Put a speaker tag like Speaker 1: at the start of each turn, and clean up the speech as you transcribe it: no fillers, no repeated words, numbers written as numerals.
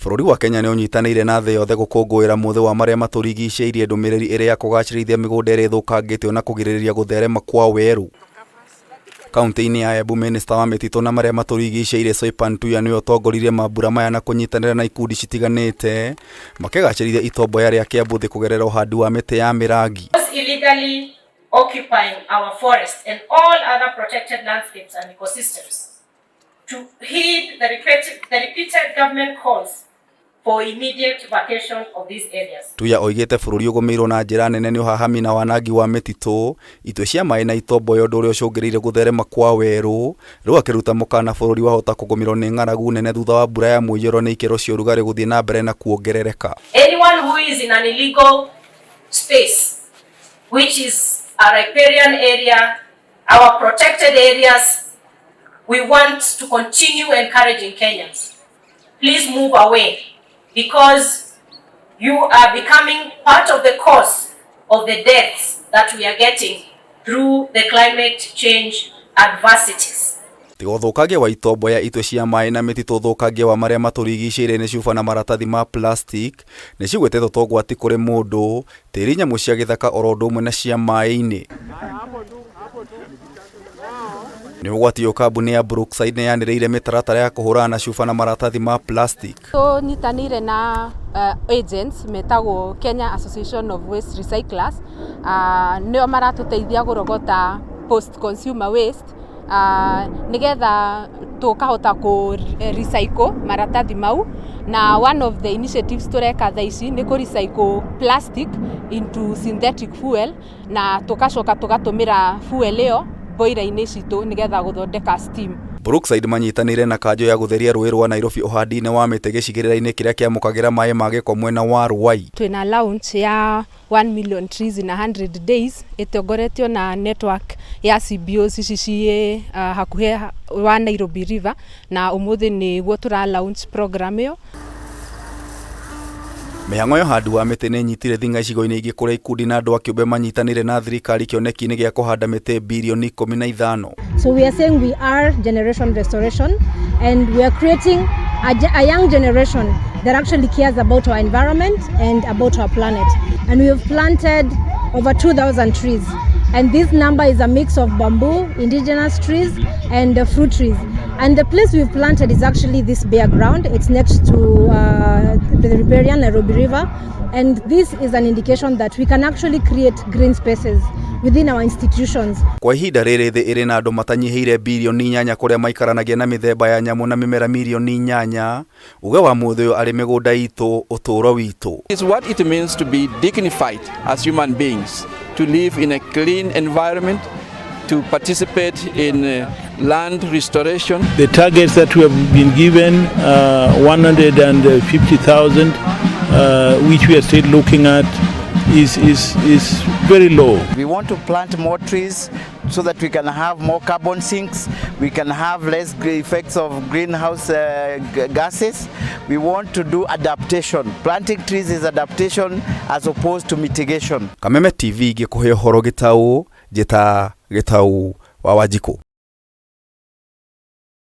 Speaker 1: Bũrũri wa Kenya nĩ ũnyitanĩire na thĩ yothe gũkũngũĩra mũthĩ wa marĩa matũrigicĩirie ndũmĩrĩri ĩrĩ ya kũgacĩrithia mĩgũnda ĩrĩa ĩthũkangĩtio na kũgirĩrĩria gũtherema kwa werũ. Kauntĩ-inĩ ya Embu mĩnĩsta wa mĩtitũ na marĩa matũrigicĩirie Soipan Tuya nĩwe ũtongoririe mambura maya na kũnyitanĩra na ikundi citiganĩte makĩgacĩrithia itomboya rĩa Kiambu thĩ kũgerera ũhandi wa mĩtĩ ya mĩrangi.
Speaker 2: Illegally occupying our forests and all other protected landscapes and ecosystems to heed the repeated government calls for immediate vacation of these areas.
Speaker 1: Tuya oigĩte bũrũri ũgũmĩirwo na njĩra nene nĩ ũhahami na wanangi wa mĩtitũ, itwe cia maĩ na itomboya ũndũ ũrĩa ũcũngĩrĩirie gũtherema kwa werũ, rĩu akĩruta mũkana bũrũri wahota kũgũmĩrwo nĩ ng'aragu nene thutha wa mbura ya mũiyũro nĩ ikĩro cia ũrugarĩ gũthiĩ na mbere na kuongerereka.
Speaker 2: Anyone who is in an illegal space, which is a riparian area, our protected areas, we want to continue encouraging Kenyans. Please move away because you are becoming part of the cause of the deaths that we are getting through the climate change adversities.
Speaker 1: Tiga ũthũkangia wa itomboya itwe cia maĩ na mĩtitũ ũthũkangia wa marĩa matũrigicĩirie nĩ cuba na maratathi ma plastic nĩ cigwetetwo ta ũgwati kũrĩ mũndũ, tĩri nyamũ cia gĩthaka oro ũndũ ũmwe na cia maĩ-inĩ. Nĩ ũgwati ũyũ kambuni ya Brookside nĩ yanĩrĩire mĩtaratara ya kũhũrana na cuba na maratathi ma plastic.
Speaker 3: Tũnyitanĩire na agents metagwo Kenya Association of Waste Recyclers, nĩo maratũteithia kũrogota post consumer waste, nĩgetha tũkahota kũ recycle maratathi mau, na one of the initiatives tũreka thaa ici nĩ kũ recycle plastic into synthetic fuel, na tũgacoka tũgatũmĩra fuel ĩyo boiler-inĩ citũ nĩgetha gũthondeka steam.
Speaker 1: Brookside manyitanĩire na kanjũ ya gũtheria rũĩ rwa Nairobi ũhandi-inĩ wa mĩtĩ gĩcigĩrĩra-inĩ kĩrĩa kĩamũkagĩra maĩ ma gĩko mwena wa Ruai.
Speaker 3: Twĩna launch ya 1 million trees in 100 days ĩtongoretio na network ya CBOs ici ciĩ hakuhĩ wa Nairobi River, na ũmũthĩ nĩguo tũra launch program ĩyo.
Speaker 1: Mĩhang'o ya ũhandi wa mĩtĩ nĩ ĩnyitire thing'a icigo-inĩ ingĩ kũrĩa ikundi na andũ a kĩũmbe manyitanĩire na thirikari kĩoneki-inĩ gĩa kũhanda mĩtĩ birioni 15.
Speaker 4: So we are saying we are generation restoration, and we are creating a young generation that actually cares about our environment and about our planet. And we have planted over 2,000 trees. And this number is a mix of bamboo, indigenous trees, and fruit trees. And the place we've planted is actually this bare ground. It's next to the riparian Nairobi River. And this is an indication that we can actually create green spaces within our institutions.
Speaker 1: Kwa ihinda rĩrĩ thĩ ĩrĩ na andũ matanyihĩire birioni 8 kũrĩa maikaranagia na mĩthemba ya nyamũ na mĩmera mirioni 8. Uge wa mũthĩ ũyũ arĩ mĩgũnda itũ ũtũũro witũ.
Speaker 5: It's what it means to be dignified as human beings, to live in a clean environment, to participate in land restoration.
Speaker 6: The targets that we have been given, 150,000, which we are still looking at, is very low.
Speaker 7: We want to plant more trees so that we can have more carbon sinks, we can have less effects of greenhouse gases. We want to do adaptation. Planting trees is adaptation as opposed to mitigation.
Speaker 1: Kameme TV gĩkũhe ũhoro gĩtaũ, njĩta Gĩtaũ wa Wanjikũ.